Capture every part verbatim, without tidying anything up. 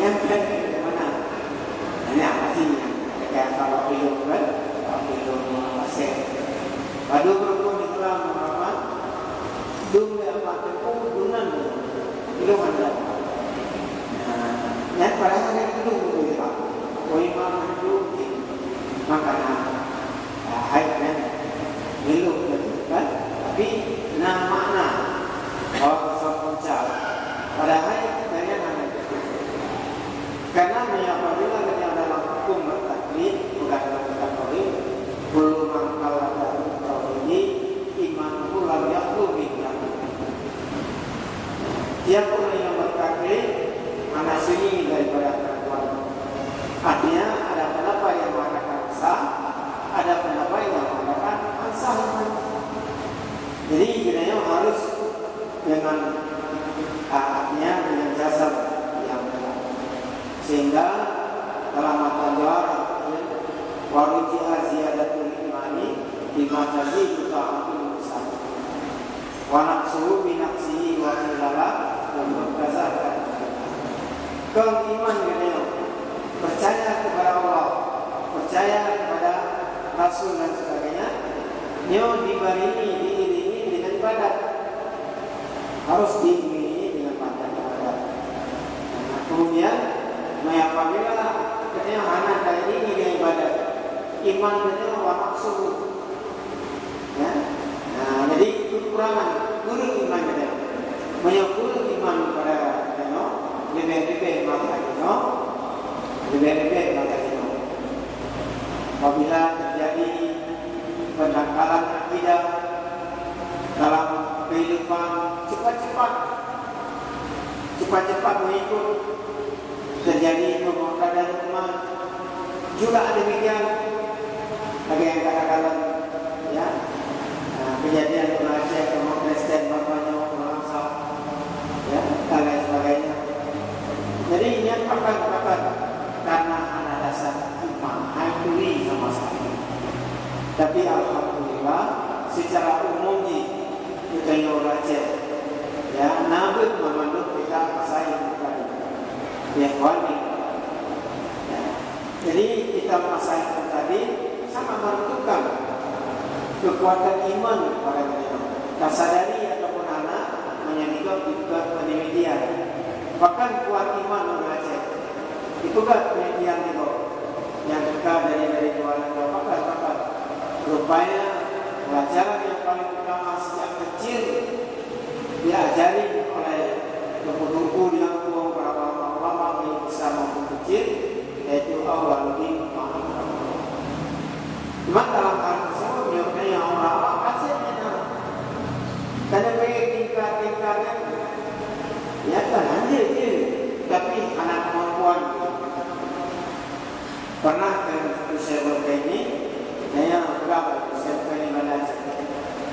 Nyan kan dari mana? Nyan pasti nyan. Ada salah pilih kan? Pilih pasal. Padum rukun Islam, Muhammad. Dum lé Abah Teungku, dum nan. Ilong ada. Nah, nyan padahai ada dum tu, Pak. Oh, imam dum. Makanan. Ah, hai kan. Ilong kan. Tapi na makna. Oh, soal punca. Padahai nyan hana. Karena meunyoe apabila meunyoe dalam hukum bertaklid, bukan dalam kitab tauhid, kullu man qallada tauhidi, imanuhu lam yakhlu min qalbi. Tiap orang yang bertaklid, hana sunyi daripada pengakuan. Artinya, ada pendapat yang mengatakan sah, ada pendapat yang mengatakan sah iman. Jadi, kita harus dengan, ah, artinya dengan jazam yang benar. Sehingga dalam matan Johar, ya, "Wa rujiha ziyadatul imani bima tazidu ta'atul insan. Wa naqsuhu bi naqsihi wa qila la, wa kazalika." Keu iman geutanyoe, percaya kepada Allah, percaya kepada Rasul dan sebagainya, nyoe dibarengi, diiringi dengan ibadat. Harus diiringi dengan makan ibadat. Nah, kemudian, apabila geutanyoe hana tairingi dengan ibadat, iman geutanyoe wa naqsuhu. Ya. Nah, jadi kekurangan kureueng iman geutanyoe. Meunyoe kureueng iman pada geutanyoe, leubeh-leubeh maka geutanyoe, leubeh-leubeh maka geutanyoe. Apabila terjadi pendangkalan akidah dalam kehidupan, cepat-cepat, cepat-cepat mengikut terjadi pemurtadan umat. Juga demikian, bagi yang katakan, ya, ah, kejadian ureuëng Aceh, kamoe Kristen, bak tanyoe, ureuëng Islam, ya, dan lain sebagainya. Jadi, nyan pakon-pakon karena hana dasar iman, hai turi sama sekali. Tapi, alhamdulillah, secara umum jih, geutanyoe ureuëng Aceh, ya, na beuet banmandum kita masa nyang tadi. Ya, ikhwan, ya. Jadi, kita masa nyang tadi sangat menentukan kekuatan iman pada kita. Tasadari ataupun hana, meunyoe di penelitian. Bahkan kuat iman ureuëng Aceh. Dipeugah penelitian di bawah. Nyang teuka dari, dari luar negara, pakon-pakon. Rupanya, pelajaran yang paling utama sejak kecil diajari oleh teungku-teungku di gampông, para ulama-ulama yang besar maupun kecil, yaitu awwaluddin ma'rifatullah. Cuma dalam hal tersebut, nyoe ureuëng awam hase nyan. Kada beu tingkat-tingkat nyan. Ya, kan, lanjut je. Tapi hana kemampuan. Pernah ke Syekh Utsaimin, nanya peugah Syekh Utsaimin,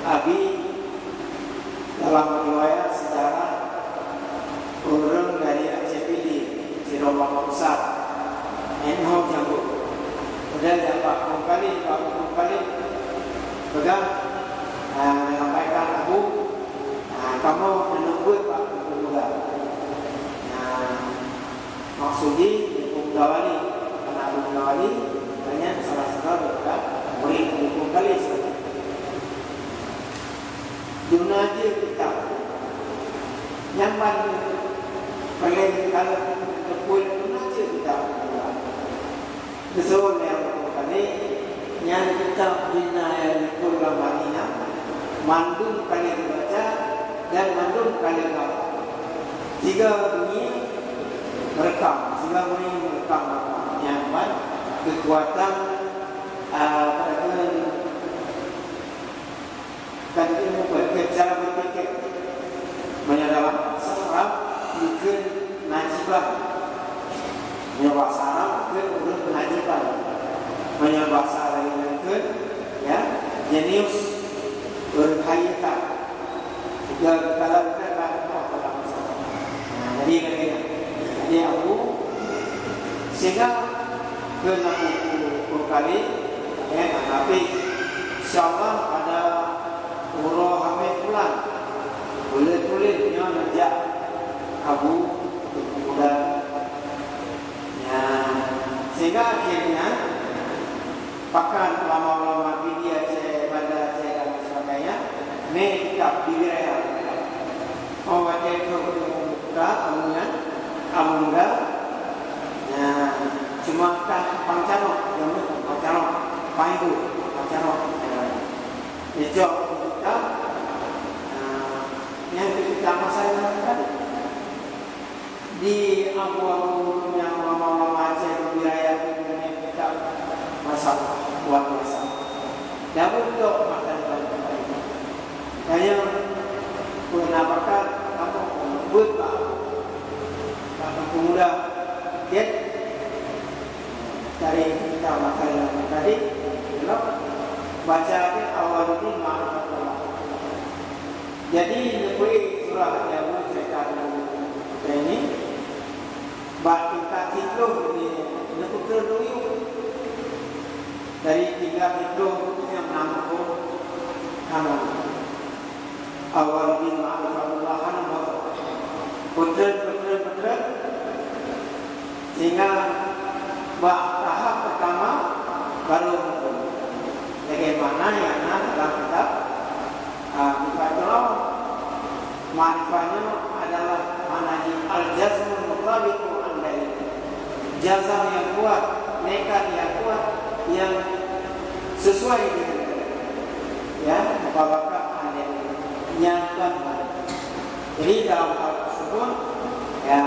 "Abi, dalam riwayat sejarah, ureuëng dari Aceh Pidie, sidroe mama besar, N O Jambu. Udah dapat kongkali, dapat kongkali, peugah, ah, menyampaikan Abu, ah, kamoe meunyoe buet bak Abu Muda." Nah, maksud jih, Abu Muda Wali, karena Abu Muda Wali, banyak salah satu daripada murid Abu Muda Wali. Duna jih kitab. Nyan ban peureulée kalau teupeu duna jih kitab. Beutôi nyang tadi, nyan kitab Bina Yalikul Rabbani nyan, mandum ka lheueh geubaca dan mandum ka lheueh geuhafal. Sigoe bunyi meureukam, sigoe bunyi meureukam, nyan ban keukuatan, ah, pada Kan ilmu berpikir, cara berpikir. Meunyoe dalam bahasa Arab, dikheun najiban. Meunyoe bahasa Arab, dikheun ureuëng najiban. Meunyoe bahasa laén, dikheun, ya, jenius, ureuëng hayatan. Juga kalau kita kan, oh, dalam bahasa Arab. Nah, jadi, lagi, jadi aku, sehingga kena buku, buku kali, ya, tapi, insya Allah, pada uroe Hameh pulang, boleh tulis nyoe neujak Abu Muda. Bibir ayam. Oh, watèe trok u muka, amun nyan, amun ga, nah, cuma ka pancarok, jameun pancarok, paibu, pancarok. Nah, dicok kita, nah, nyang kita masa nyan tadi. Di abu-abu nyang ulama-ulama Aceh di wilayah Timur Tengah, masalah luar biasa. Nyang beutôi mata iban. Hanya pernah bakat apa buat pak, pak pemuda, ya, dari kita makan tadi, baca ke awal ini ma'rifatullah. Jadi, neubri surah nyang cerita tadi ini, bak tingkat siplôh ini, neupeutrön duyuek. Dari tingkat siplôh nyang na muphom hana. Awal bin ma'rifatullah hana muphom. Peutrön, peutrön, peutrön. Sehingga bak tahap pertama baru muphom. Bagaimana yang na dalam kitab, ah, Miftahul Ulum. Makrifah nyoe adalah makna jih al-jazmul mutabiqu an dalil. Jazam yang kuat, nekat yang kuat, yang sesuai dengan dalil. Ya, mutabakat an dalil. Nyan kan. Jadi, dalam hal tersebut, ya,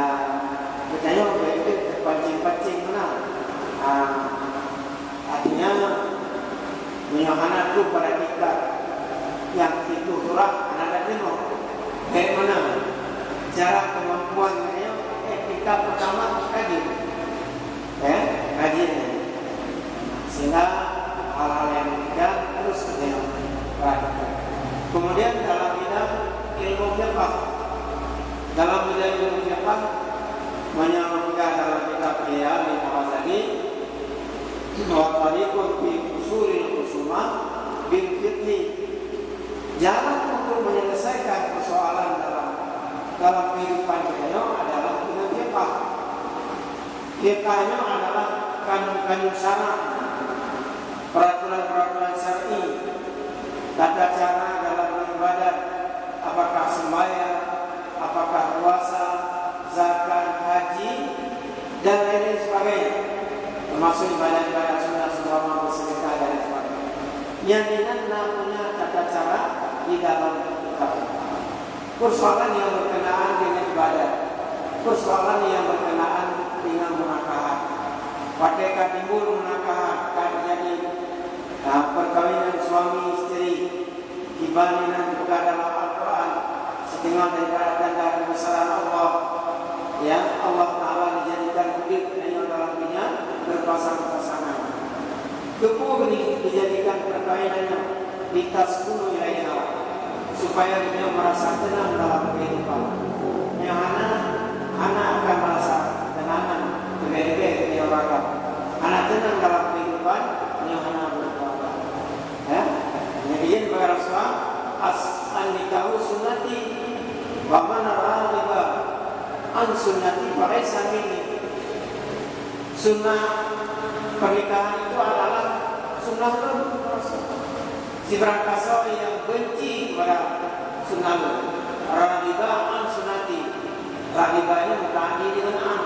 kita nyoe baik terpancing-pancing mana. Ah, Artinya, meunyoe hana troh pada tingkat nyang siplôh surah, hana teurimong. Bagaimana cara kemampuan nyoe, eh, tingkat pertama kaji. Eh, kaji. Sehingga hal-hal yang demikian terus kita perhatikan. Kemudian dalam bidang ilmu fiqah. Dalam bidang ilmu fiqah, meunyoe dalam kitab Ihya bin Al-Ghazali, Wa tariqun fi usulil khusumah bil fiqhi. Jalan untuk menyelesaikan persoalan dalam, dalam kehidupan kita nyoe adalah dengan fiqah. Fiqah nyoe adalah kanun-kanun syarak, peraturan-peraturan syar'i, tata cara dalam beribadat, apakah sembahyang, apakah puasa, zakat, haji, dan lain-lain sebagainya, termasuk ibadah-ibadah sunnah seumpama bersedekah dan lain sebagainya. Nyang inan na punya tata cara di dalam kitab. Persoalan yang berkenaan dengan ibadah, persoalan yang berkenaan dengan munakahat. Watèe ka timbul munakahat, ka terjadi, ah, perkawinan suami isteri, Iban inan buka dalam Al-Quran, siteungoh daripada tanda kebesaran Allah. Ya, Allah Ta'ala dijadikan udép tanyoe dalam dunia berpasang-pasangan. Keupeue di-, dijadikan perkawinan nyoe? Litaskunu ilaiha, supaya tanyoe merasa tenang dalam kehidupan. Nyang hana, hana akan merasa tenangan, leubeh-leubeh tanyoe rakan. Hana tenang dalam kehidupan, tanyoe hana berkeluarga. Ya? Nabi Ibrahim bak Rasulullah, "As-, an-nikahu sunnati, wa man raghiba an sunnati falaisa minni." Sunnah pernikahan itu adalah sunnah lôn, Rasul. Sibarang kasoe nyang benci kepada sunnah lôn, raghiba an sunnati, Raghiba nyoe mutaaddi deungon an.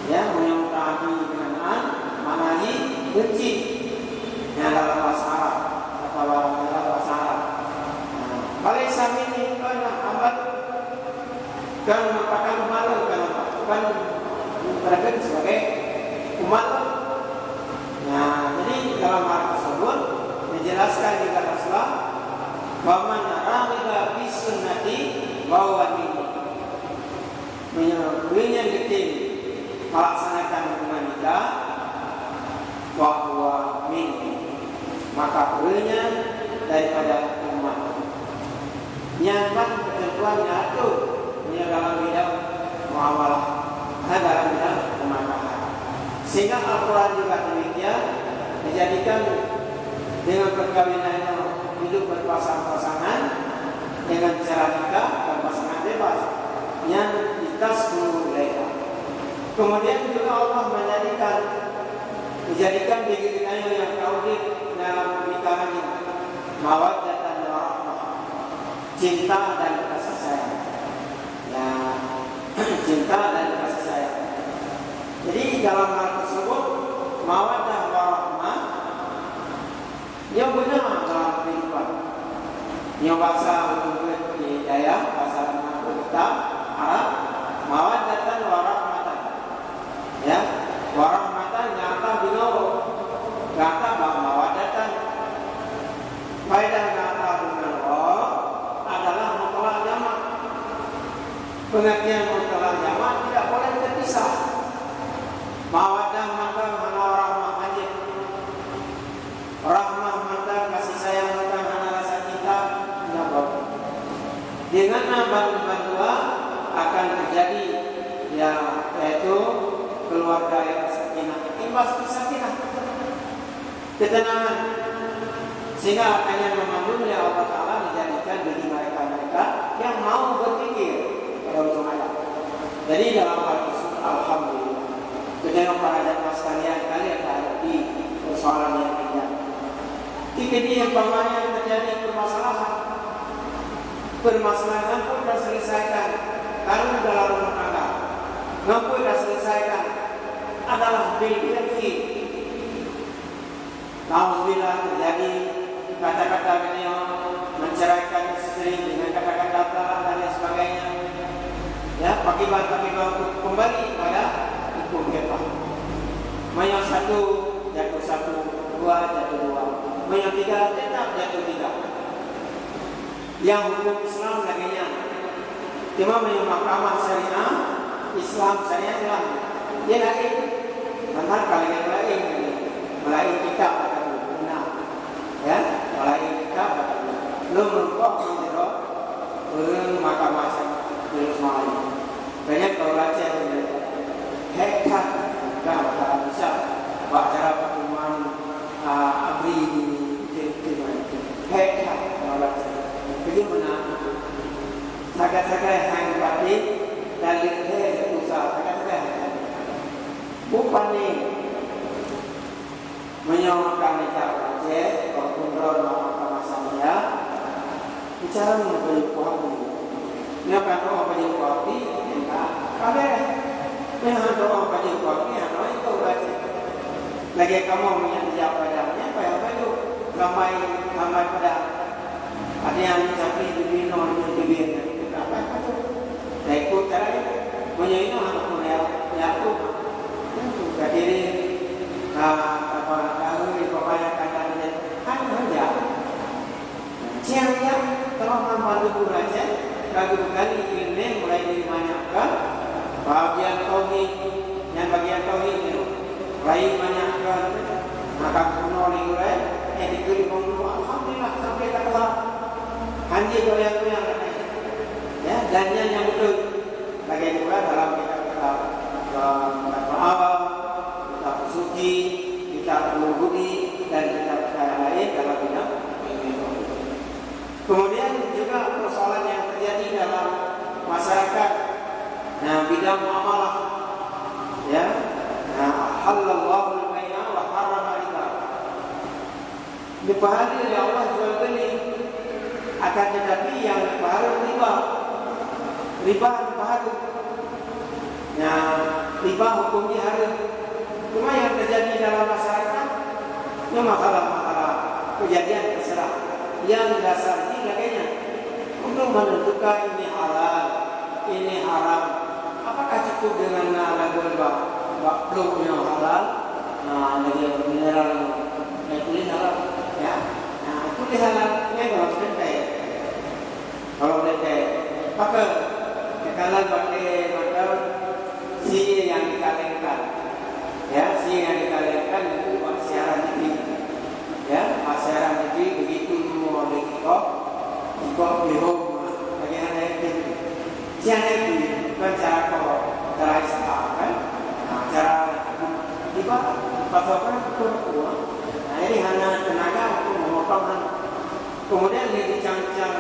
Ya, meunyoe mutaaddi deungon an, makna jih benci. Nyan dalam bahasa Arab, atawa dalam bahasa Arab. Nah, falaisa minni, kon hamba, kon merupakan umat lôn, kon, kon beragam sebagai umat lôn. Nah, jadi dalam hal tersebut dijelaskan juga Rasulullah, "Wa man raghiba fi sunnati fahuwa minni." Meunyoe ureuëng nyang geutem melaksanakan hubungan nikah, fahuwa minni, maka ureuëng nyan daripada umat. Nyan ban keutentuan nyang atur meunyoe dalam bidang muamalah, hana dalam bidang pernikahan. Sehingga Al-Quran juga demikian dijadikan dengan perkawinan yang hidup berpasang-pasangan dengan cara nikah dan pasangan bebas. Nyan litaskunu ilaiha. Kemudian juga Allah menjadikan, dijadikan bagi kita yang taudid dalam pernikahan ini mawaddatan wa rahmah. cinta dan kasih sayang. Ya, cinta dan kasih sayang. Jadi dalam hal tersebut, mawaddah warahmah, nyoe beuna dalam kehidupan. Nyoe bahasa ureuëng di dayah, bahasa Arab, mawaddatan warahmatan. Ya, warahmatan nyata bingung, nyata bak mawaddatan. Faedah nyata bingung adalah mutlak jamak. Pengertian mutlak jamak tidak boleh terpisah. Mawaddah mantong hana warahmah hanjeuet. Rahmah mantong, kasih sayang mantong, hana rasa cinta, tidak boleh. Dengan bantuan dua akan terjadi, ya, yaitu keluarga yang sakinah. Imbas sakinah, ketenangan. Sehingga akhirnya memandum oleh Allah Ta'ala dijadikan bagi mereka-mereka yang mau berpikir pada ujung hayat. Jadi dalam hal tersebut, alhamdulillah. Kemudian para jamaah sekalian, kalian hadapi persoalan yang ringan. Ketika umpamanya terjadi permasalahan, permasalahan yang pun terselesaikan, kalau dalam rumah tangga, yang pun terselesaikan adalah bil fiqhi. Nauzubillah, terjadi kata-kata beliau menceraikan istri dengan kata-kata talak dan lain sebagainya. Ya, pakiban-pakiban untuk kembali pada hukum fiqah. Meunyoe satu, jatuh satu, dua, jatuh dua. Meunyoe tiga, tetap jatuh tiga. Nyang huköm Islam lagèe nyan. Teuma meunyoe mahkamah syariah, Islam syariah Islam, dia laén. Mantap ka lagèe meulaén, meulaén kitab kata tu. Nah, ya, meulaén kitab kata tu. Lôn meureumpok ngon sidroe ureueng mahkamah syariah Islam. Banyak kau baca tu. Hek that, dah tak bisa. Bak cara pertemuan Ah, abri di, di, di, hek, ha, orang. Jadi mana? Sagai-sagai hai batin dan lihai susah, sagai-sagai hai. Bukan ni. Meunyoe ka neujak Aceh, kau pun droe mau ka masa dia. Bicara meunyoe pajoh kuah ni. Nyoe ka doa pajoh kuah ni, ka, ka beres. Nyoe doa pajoh kuah ni, hana itu baca. Lagèe kamoe meunyoe dijak padang, nyan payah baca. Ramai, ramai padang. Ada yang capi di binoe, di binoe. Ramai baca. Nah, ikut cara itu. Meunyoe inoe hana pun ya, ya tu. Itu kadiri, ah, apa, tahu ni, pokoknya kata dia. Kan hanya. Siang-siang, teuma ban-ban leubeh raja, ka geubekali ileumèe mulai dari manyak ka bagian tauhid, nyang bagian tauhid nyoe. Mulai manyak ka, maka keunoe di gurèe, eh, dikeue limong ploh, alhamdulillah, sampai ka tuha. Hanjeuet goyang-goyang, ya, dan nyan nyang beutôi. Lagèe juga dalam kitab-kitab, eh, kitab awam, kitab suci, kitab Al-Budi, dan kitab-kitab yang lain dalam bidang ilmu. Kemudian juga persoalan yang terjadi dalam masyarakat, nah, bidang muamalah, ya. Nah, halallahu al-bai'a wa harrama riba. Dipahala lé Allah jual beli. Akan tetapi nyang dipahala riba. Riba dipahala. Nah, riba hukum jih haram. Cuma yang terjadi dalam masyarakat, ini masalah-masalah kejadian terserah. Yang dasar jih lagèe nyan. Untuk menentukan ini halal, ini haram. Apakah cukup dengan na lagu bak, bak plôk nyoe halal? Nah, lagèe mineral nyoe. Nah, tulis halal. Ya. Nah, tulis halal. Nyan kalau teuntèe. Kalau teuntèe. Maka, kalau pakai macam si yang dikalengkan. Ya, si yang dikalengkan itu buat siaran T V. Ya, siaran T V begitu mau dikikok, kikok di home, bagaimana itu? Siaran T V, bukan cara kau, cara Islam, kan? Nah, cara tiba, pasal kan betul, nah, jadi hanya tenaga untuk memotong, kan? Kemudian dia dicang-cang,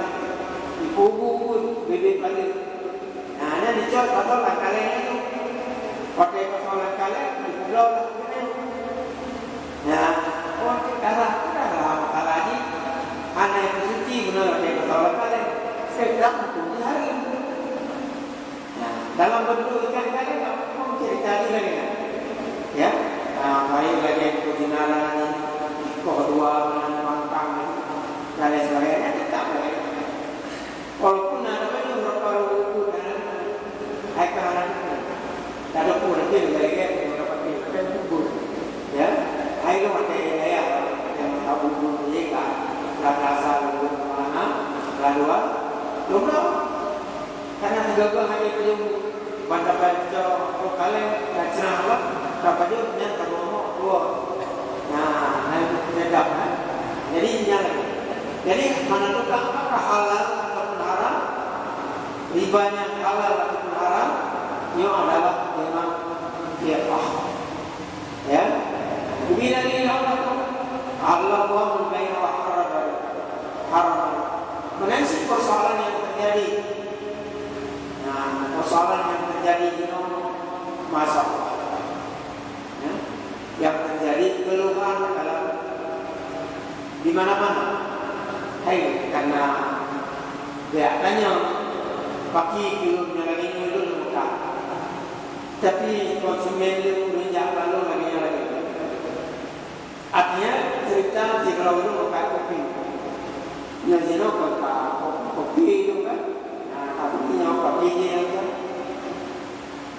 dipugu-pugu, bibit balik. Nah, nyan dicok pasal lam kaleng nyan tu. Watèe pasal lam kaleng, dipubloe lah keunan. Nah, oh, darah tu dah lama kalah jih. Hana peusuci beuna watèe pasal lam kaleng. Ikan pun diharam. Nah, dalam bentuk ikan kaleng, apa pun cerita di lain. Ya, ah, baik lagi itu di Nara ni, Koh Dua, Mantang ni, dan lain sebagainya, tetap boleh. Walaupun ada banyak beberapa ruku dan hai kahanan itu. Ada pun nanti menjadi kan, beberapa kali kan kubur. Ya, hai lo pakai daya yang tahu pun mereka, rasa lu mana, lalu lumrah. Karena tiga bulan hanya payung, ban dapat cok, oh, kaleng, dan cerah lah, dapat payung, nyan tak mau, dua. Nah, nah, itu sedap, kan? Jadi, nyan lagi. Jadi, menentukan apakah halal ataupun haram, ribanya halal ataupun haram, nyoe adalah memang fiqah. Ya. Bila ni Allah tu, Allah wa mungkin wa haram. Haram. Mengenai persoalan yang terjadi. Nah, persoalan yang terjadi di masa Allah. Ya. Yang terjadi keluhan dalam di mana-mana. Hai, karena dia tanya, paki kilometer lagi itu Mekah. Tapi konsumen tu menjak lalu lagi yang lagi. Artinya, cerita di kalau itu bukan kopi. Yang jenuh bukan kopi, kopi itu kan. Nah, tapi ini yang kopi ini yang kan.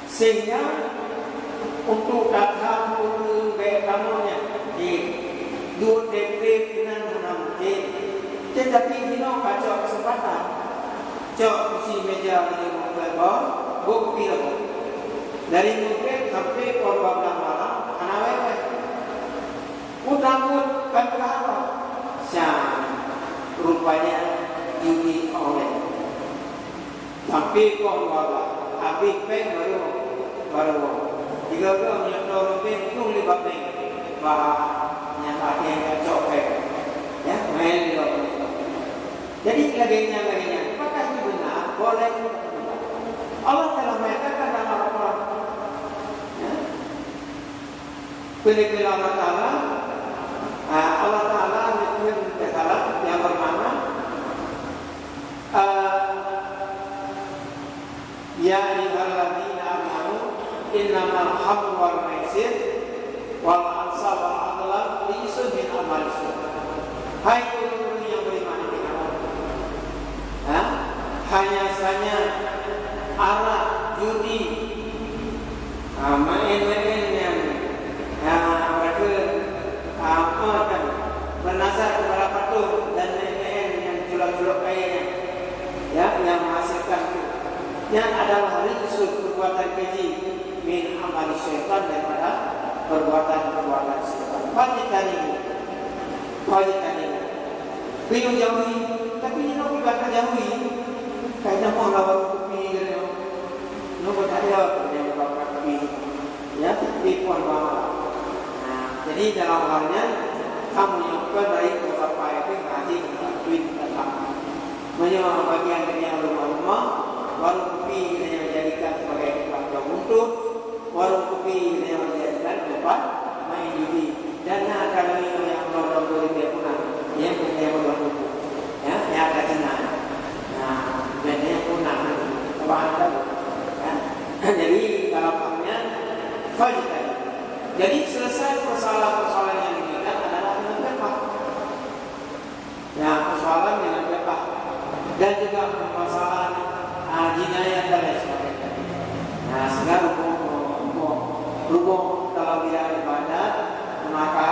Sehingga, untuk datang ureuëng baik kamoe nyan, eh, duek dep-dep inan hana mungkin. Tetapi jinoe ka cok keuseumpatan. Cok kusi meja laju meukeue boh, boh kupi laju. Dari Maghrib sampai pukul dua belas malam, hana wai-wai. Utang buet kan peugah apa? Siang. Rupanya judi online. Sampai pukul dua belas, habis péng baru, baru. Tiga-tiga meunyoe droe leubeh, untung lé bak bank. Bah, nyang lagèe nyan cok péng. Ya, main di luar. Jadi, lagèe nyan, lagèe nyan. Apakah ini benar? Boleh. Allah telah mengatakan dalam Al-Quran. Ya. Peue-peue Allah Taala, ah, Allah Taala neukheun kata yang bermakna, ah, "Ya ayyuhalladzina amanu innamal khamru wal maisir wal ansab wal azlam rijsun min amali syaitan." Hai ureuëng-ureuëng nyang beriman, ha? Hanya saja arak, judi, ha, main-main nyang, ha, mereka, ha, apa kan, bernazar kepada patung dan main-main nyang culok-culok kayèe nyan. Ya, yang menghasilkan itu. Nyan adalah rijsun, perbuatan keji, min amali syaitan, daripada perbuatan-perbuatan syaitan. Fajtanibu. Fajtanibu. Keuneuk jauhi, tapi nyoe bukan ka jauhi. Ka nyoe lawan kupi keunoe. Nyoe bukan ada yang bukan kupi. Ya, tapi pun bahwa. Nah, jadi dalam hal nyan, kamu nyokkan dari kota pai itu ngaji kupi tetap. Meunyoe bagian dari rumah-rumah, warung kupi yang dijadikan sebagai tempat beruntung, warung kupi yang dijadikan tempat main judi. Dan na akan yang orang-orang boleh dia pulang, ya, dia pulang kupu. Ya, ya, kat sana. Nah, dan dia pulang, paham tak? Ya. Jadi, dalam hal nyan, fajtanibu. Jadi, selesai persoalan-persoalan yang demikian adalah dengan fiqah. Ya, persoalan dengan fiqah. Dan juga permasalahan, ah, jinayat dan lain sebagainya. Nah, sehingga rukun, rukun, rukun dalam bidang ibadat, maka